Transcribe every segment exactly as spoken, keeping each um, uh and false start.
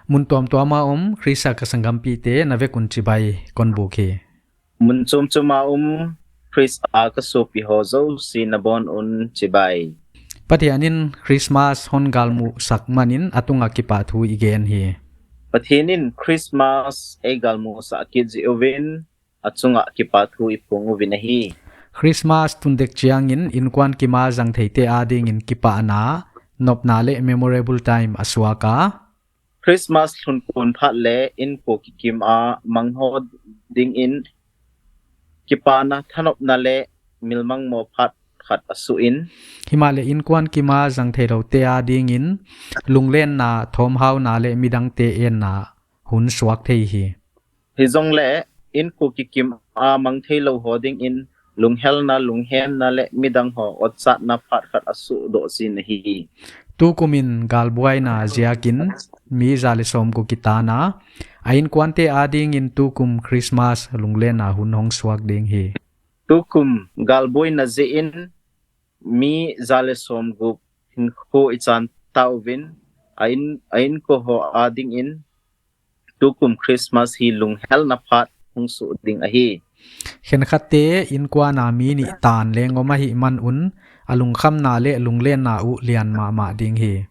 Mun tuamtuam a om Khrist a ka sanggampihte na vek un chibai kon buk hi. Mun chomchom a om Khrist a ka sopi ho zosia na bawn un chibai. Pathian in Christmas hon galmusak manin a tungah kipahthu i gen hi. Pathian in Christmas ei galmusak kit zi uvin a chungah kipahthu i phung uvin ahi. Christmas tun dek chiangin innkuan kim a zang theite adingin kipahna, nopna leh memorable time a suak a. Christmas lhun kun phat leh innkuan kikim a mang ho dingin kipahna, thanopna leh milmang mawh phat khat a suh in. Himahleh innkuan kim a zang theiloute adingin lunglenna, thawmhauna leh midangte enna hun suak thei hi. Hijongleh innkuan kikim a mang theilou ho dingin lunghelna, lunghemna leh midang ho otsakna phat khat a suh doh zi ahi. Tukum in galbuaina ziakin mi za leh sawmguk kitan a, a innkuante adingin tukum Christmas lunglenna hun hong suak ding hi. Tukum galbuaina ziakin mi za leh sawmguk hinkhua i chan ta uvin, a inn, a innkuan ho adingin tukum Christmas hi lunghelna phat hong suh ding ahi. Khenkhatte innkuan a mi nih tan leng om ahihman un, a lungkhamna leh lunglenna uh lian mahmah ding hi.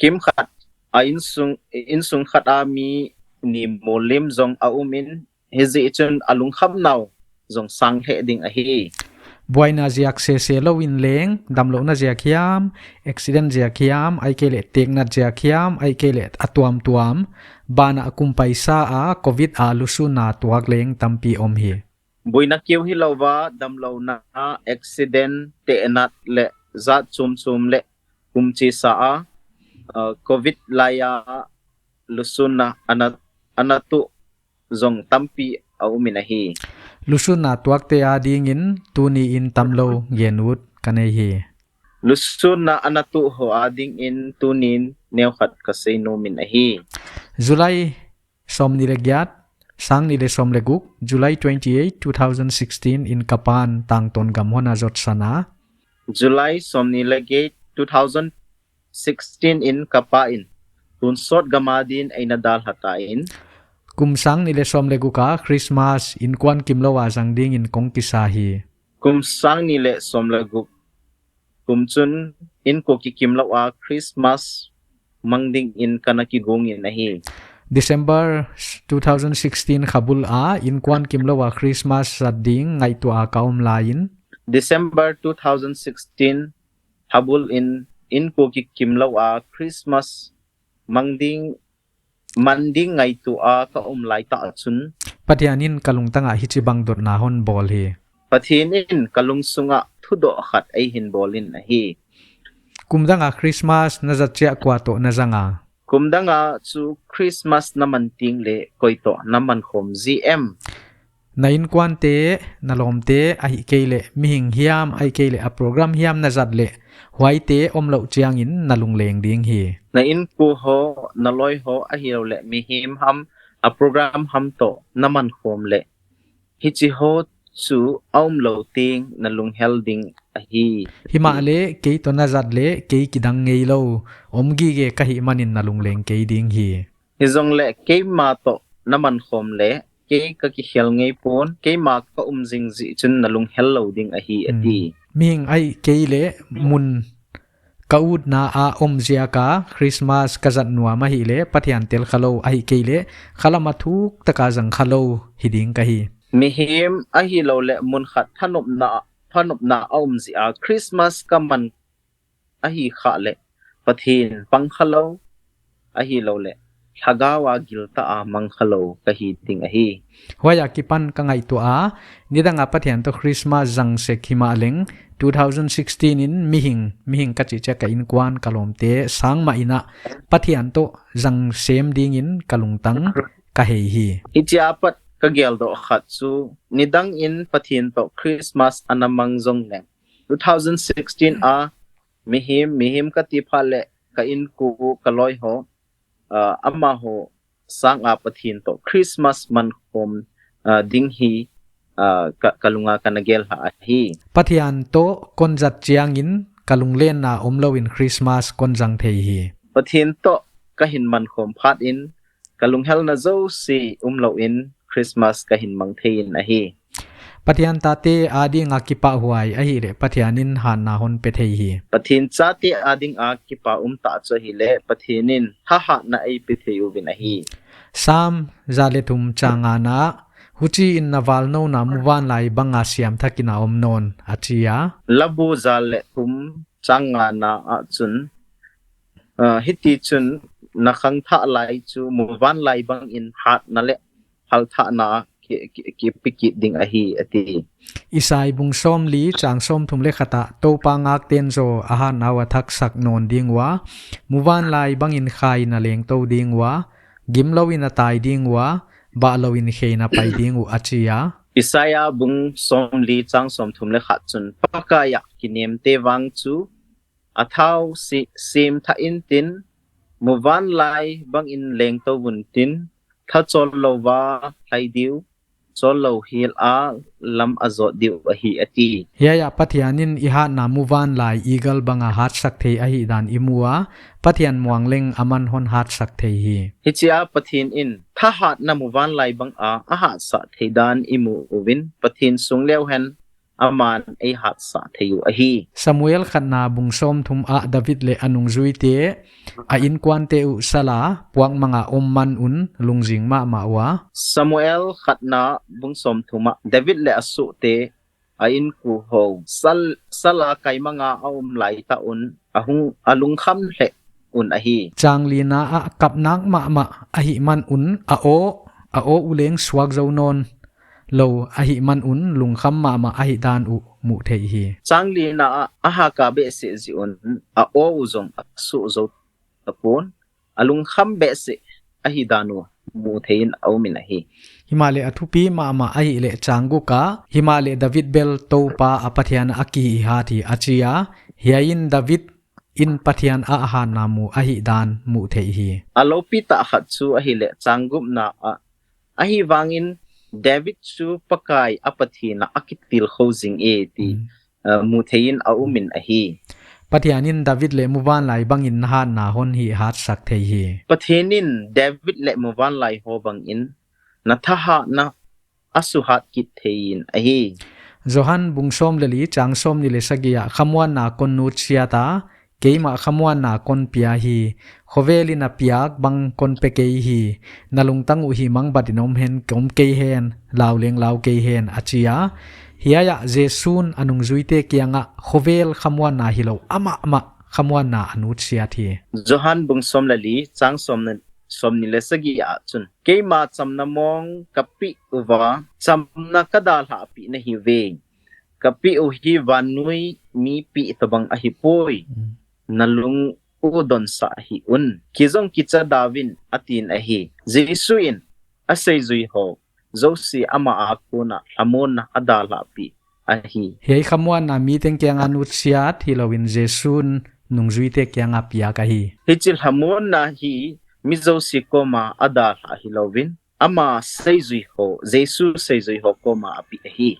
Kimkhat a innsung, innsung khat a mi nih mulim zong a um in, hiziak chun a lungkhamna uh zong sang hleh ding ahi. Buaina ziak sese lou in leng, damlouhna ziak hiam, accident ziak hiam, ahihkeileh teknat ziak hiam, ahihkeileh a tuamtuam, banah a kum paisa a covid a lusunna tuak leng tampi om hi. Buaina keu hilou a damlouhna, accident, teknat leh zat chomchom leh kum chih sa a, uh, covid lai a lusunna ana, ana tuh zong tampi a um in ahi. Lusunna tuakte adingin tuni in tamlou gen ut ka nei hi. Lusunna ana tuh ho adingin tuni in neukhat ka sei nuam in ahi. July sawmnih leh giat, sang nih leh sawm leh guk, July twenty-eight, two thousand sixteen in ka pa'n tangtawn gam hon a zotsan a. July sawmnih leh giat, two thousand sixteen in ka pa in tonsawt gam adin ei na dalha ta in. Kum sang nih leh sawm leh guk a Christmas innkuan kimlou a zang dingin kong kisa hi. Kum sang nih leh sawm leh guk kum chun innkuan kikimlou a Christmas mang dingin ka na kigong in ahi. December two thousand sixteen kha bul a innkuan kimlou a Christmas zat ding ngaihtuah a ka om lai in. December two thousand sixteen kha bul in innkuan kikimlou a Christmas mang ding, mang ding ngaihtuah a ka om lai ta chun, Pathian in ka lungtang ah hichibang dotna hon bawl hi. Pathian in ka lungsung ah thudoh khat ei hin bawl in ahi. Kum dang a Christmas na zat chiang kua toh na zang a? Kum dang a chu Christmas na man teng leh koi toh na man khawm zi em? Na innkuante, na lawmte, ahihkeileh mihing hiam, ahihkeileh a program hiam na zat leh, huaite omlouh chiangin na lungleng ding hi. Na innkuan ho, na lawi ho, ahilouleh mihem ham, a program ham toh na man khawm leh, hichi ho chu a omlou teng na lunghel ding ahi. Himahleh kei toh na zat leh, kei kidang ngeilou om gige ka hih manin na lungleng kei ding hi. Hijongleh keimah toh na man khawm leh, kei ka kikhel ngei pon, keimah ka um zing zi chun na lunghel lou ding ahi, a ti. Hmm. Mihing ahihkeileh mun ka utna a om ziak a Christmas ka zat nuam ahihleh Pathian tel khalou, ahihkeileh khalam a thuk taka zang khalou hi ding ka hi. Mihem ahilouleh mun khat thanopna, thanopna a om zi a Christmas ka man ahi kha leh, Pathian pang khalou, ahilouleh lhagao a gilta a mang khalou ka hi ding ahi. Huai akipan ka ngaihtuah a, nidang a Pathian toh Christmas zang sek himahleng, two thousand sixteen in mihing, mihing ka chih chiang ka innkuan ka lawmte sang mah in a Pathian toh zang sem dingin ka lungtang ka hei hi. Hichia pat ka geldoh khat chu, nidang in Pathian toh Christmas ana mang zong leng, two thousand sixteen a mihem, mihem ka ti phat leh ka innkuan, ka lawi ho, ah, amah ho sang a Pathian toh Christmas man khawm, ah, ding hi, ah, ka, ka lung a ka na gelha ahi. Pathian toh kon zat chiangin ka lunglenna omlou in Christmas kon zang thei hi. Pathian toh ka hin man khawm phat in ka lunghelna zosia umlouin Christmas ka hin mang thei in ahi. Pathian tate adinga kipahhuai ahihleh Pathianin hatna hon pe thei hi. Pathian chate adinga kipa um tah chu ahihleh Pathianin thahatna ei pe thei uvin ahi. Sam za leh thum chang ngana, huchiin na valnouna muvanlai banga siam thakin a om nawn, a chi a. Labu za leh thum chang ngana ah chun, ah, hiti chun na khangthah lai chu muvanlai bangin hatna leh halthahna ki, ki, kipe kit ding ahi, a ti. Isai bung sawmli chang sawmthum leh khat ah Toupa ngakten zaw a hatna uh a thaksak nawn ding ua, muvanlai bangin khain a lengtou ding ua, gimlouin a tai ding ua, bahlouin khein a pai ding uh, a chi a. Isaiah bung sawmli chang sawmthum leh khat chun Pakai ah kinemte vang chu a thau si, sim thah intin, muvanlai bangin lengtou untin, tha chawllou va lhai diu, chawllou hel a lam a zawt diu ahi, a ti. Hiai ah Pathianin i hatna muvanlai eagle banga hatsak thei ahihdan i mu a, Pathian muang leng aman hon hatsak thei hi. Hichia Pathianin thahatna muvanlai banga a hatsah theidan i mu uvin, Pathian sung leuhen aman ei hatsah thei uh ahi. Samuel khatna bung sawmthum ah David leh a nungzuite a inkuante uh sala puakmanga om man un lungzing mahmah ua. Samuel khatna bung sawmthum ah David leh a suhte a inkuhou sal, sala kaimanga a om laitah un a hung a lungkham hleh un ahi. Chang lina ah kap nak mahmah ahih man un a aw, a aw uh leng suak zou nawn lou ahih man un lungkham mahmah ahihdan uh muh theih hi. Chang lina ah a haka behseh jeh un a aw uh zong a suh zou tapon, a lungkham behseh ahihdan uh muh theiin a umin ahi. Himahleh a thupi mahmah ahihleh chang guk ah, himahleh David bel Toupa a Pathian a kihihat hi, a chi a. Hiaiin David in Pathian a hatna mu ahihdan muh theih hi. A lopi tah khat chu ahihleh chang gukna ah, ahihvangin David chu Pakai a Pathian ah a kitilkhou zing e ti, mm, uh, muh theiin a umin ahi. Pathianin David leh muvanlai bangin na hatna hon hi hatsak thei hi. Pathianin David leh muvanlai ho bangin na thahatna a suhat kit theiin ahi. Johan bung sawm leh li chang sawmnih leh sagih ah khamuanna kon nutsiat a, keimah khamuanna kon pia hi, khovelin a piak bang kon pe kei hi, na lungtang uh himang batin om hen, om kei hen, lau leng lau kei hen, a chi a. Hiai ah Jesu'n a nungzuite kiangah khovel khamuanna hilou, amah mah khamuanna a nutsiat hi. Johan bung sawm leh li chang sawm, sawmnih leh sagih ah chun, keima chamna mawng ka pih uva, chamna ka dalhahpih na hi ve. Ka pih uh hi vannui mipi tobang ahi poi. Mm. Na lung uh donsah hih un. Kizong kicha dauvin, a tin ahi. Jesu'n a seizui ho zosia amah a kona lhamonna a dalhahpih ahi. Hiai khamuanna miteng kianga nutsiat hilouin Jesu'n nungzuite kianga piak ahi. Hichi lhamonna hi mi zosia koma a dalhah hilouin, ama seizui ho, Jesu seizui ho koma a pih ahi.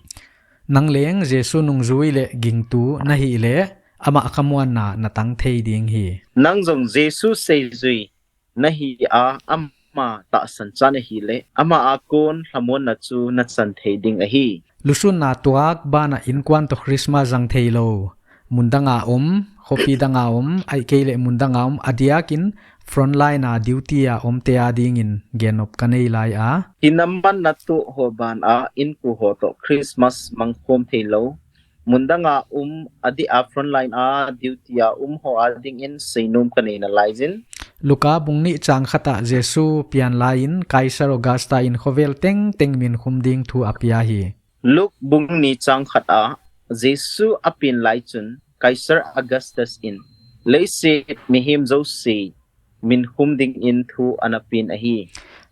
Nang leng Jesu nungzui leh gingtu na hihleh, amah khamuanna na tang thei ding hi. Nang zong Jesu seizui na hi a, ama tahsan cha na hihleh, ama a kon lhamonna chu na chan thei ding ahi. Lusunna tuak banah inkuan toh Christmas zang theilou, mundanga om, khopi danga om, ahihkeileh mundanga om, a diakin frontline a duty a omte adingin gennop ka nei lai a. Hinaman na tuh ho banah inkuan ho toh Christmas mangkhawm theilou, mundanga um, a di a frontline a duty a um ho adingin seinom ka nei nalai zin. Luka bung nih chang khat ah Jesu pian laiin Kaisar Augusta in khovel tengteng minkhum ding thu a pia hi. Luk bung nih chang khat ah Jesu a pian lai chun Kaisar Augustus in leiset mihem zosia minkhum dingin thu ana pian ahi.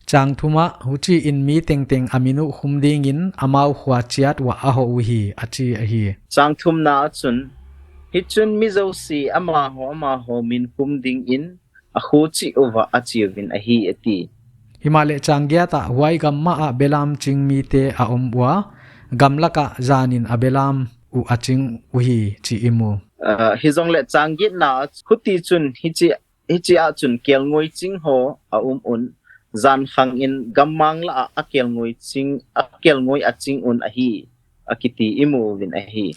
Chang thum ah, huchiin mi tengteng a min uh khum dingin amau khua chiat uah a hoh uhi, a chi ahi. Chang thumna ah chun, hichun mi zosia amaho amaho minkhum dingin a khuh chih uva a chi uvin ahi, a ti. Himahleh chang giat ah, huai gam mah ah belam ching mite a om ua, gamlak ah zanin a belam uh a ching uhi chih i mu. Ah, hijongleh chang giatna ah, huchichun hichi, hichi ah chun kelngoi ching ho a um un, zan khang in gammang lah a, a kelngoi ching, a kelngoi a ching un ahi, a kiti i mu uvin ahi.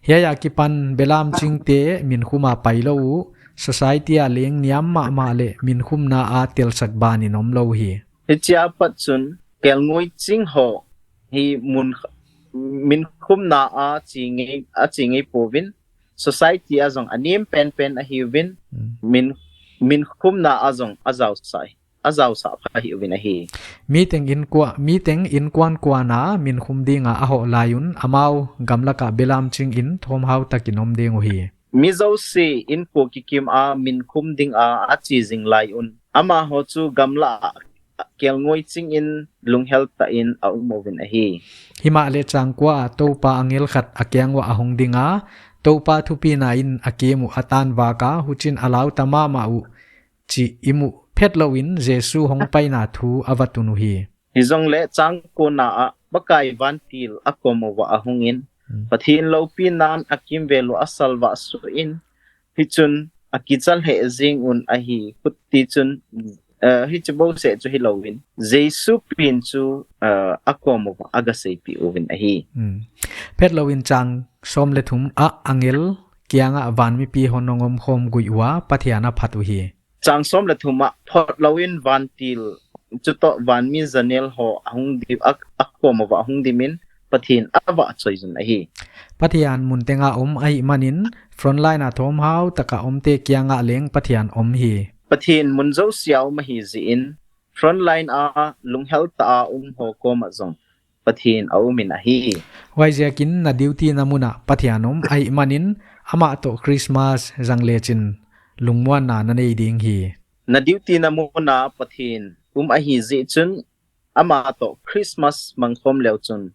Hiai akipan belam chingte min khum a pai lou uh, society a leng niam mahmah leh min khumna a telsak ban in om lou hi. Hichia pat chun kelngoi ching ho hi mun, min khumna a chi ngei, a chi ngei pouvin, society a zong a niam penpen ahi uvin, Mm. min, min khumna a zong a zausa, a zausa pha hi uvin ahi. Mi teng innkuan, mi teng innkuan kuan a min khum ding a a hoh lai un amau gamlak a belam ching in thawmhau tak in om ding uhi. Mi zouse innkua kikim a min khum ding a a chi zing lai un, amau chu gamla a kelngoi ching in lunghel ta in a um uvin ahi. Himahleh chang kua ah Toupa angel khat a kiang uah a hong ding a, Toupa thupina in a kim uh a tan vak a, huchi'n a lau ta mahmah uh chih i muh phet lou in Jesu hong paina thu a va tun uhi. Hi zong leh chang kuana ah Pakai vantil a kawm uah a hong in, Hmm. Pathian loupina'n a kimvel uh a salvah suah in, hichun a kicha lheh zing un ahi. Huti chun, eh, hichi bouseh chu hi lou in, Jesu pi in chu, eh, a kawm uah a ga seipih uvin ahi. Hmm. Phet lou in chang sawm leh thum ah angel kiang ah van mipi hon hong om khawm guih ua Pathian a phat uhi. Chang sawm leh thum ah phot lou in vantil chu toh van mi zanel ho a hong di, a, a kawm uah a hong dim in Pathian a va choi zun ahi. Pathian mun teng a om ahih man in frontline a thawmhau tak a omte kiang ah leng Pathian om hi. Pathian mun zosia om ahi zih in frontline a lunghel ta a um ho kawm ah zong Pathian a um in ahi. Huaiziakin na duty na mun ah Pathian om ahih man in amah toh Christmas zang lechin lungmuanna na nei ding hi. Na duty na mun ah Pathian um ahi zih chun amah toh Christmas mang khawm leu chun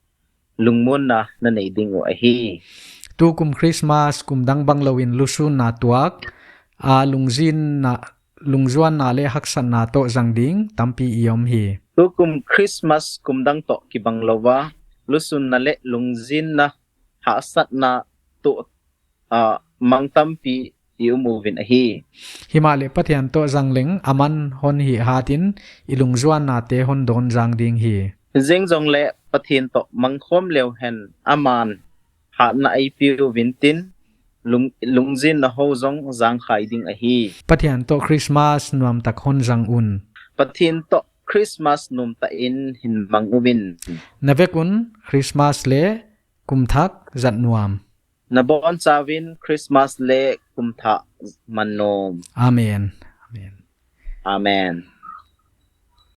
lungmuanna na nei ding uh ahi. Tukum Christmas kum dang bang lou in lusunna tuak a lungzinna, lungzuanna leh haksatna toh zang ding tampi i om hi. Tukum Christmas kum dang toh kibang lou a, lusunna leh lungzinna, haksatna toh, ah, mang tampi i um uvin ahi. Himahleh Pathian toh zang leng aman hon hih hat in i lungzuannate hon dawn zang ding hi. Zing zong leh Pathian toh mang khawm leu hen aman hatna ei pi uvin tin, lung, lungzinna ho zong zang khai ding ahi. Pathian toh Christmas nuam tak hon zang un. Pathian toh Christmas nuam tak in hin mang uvin. Na vek un Christmas leh kum thak zat nuam. Na bawngchal un Christmas leh kum thak man nuam. Amen. Amen. Amen.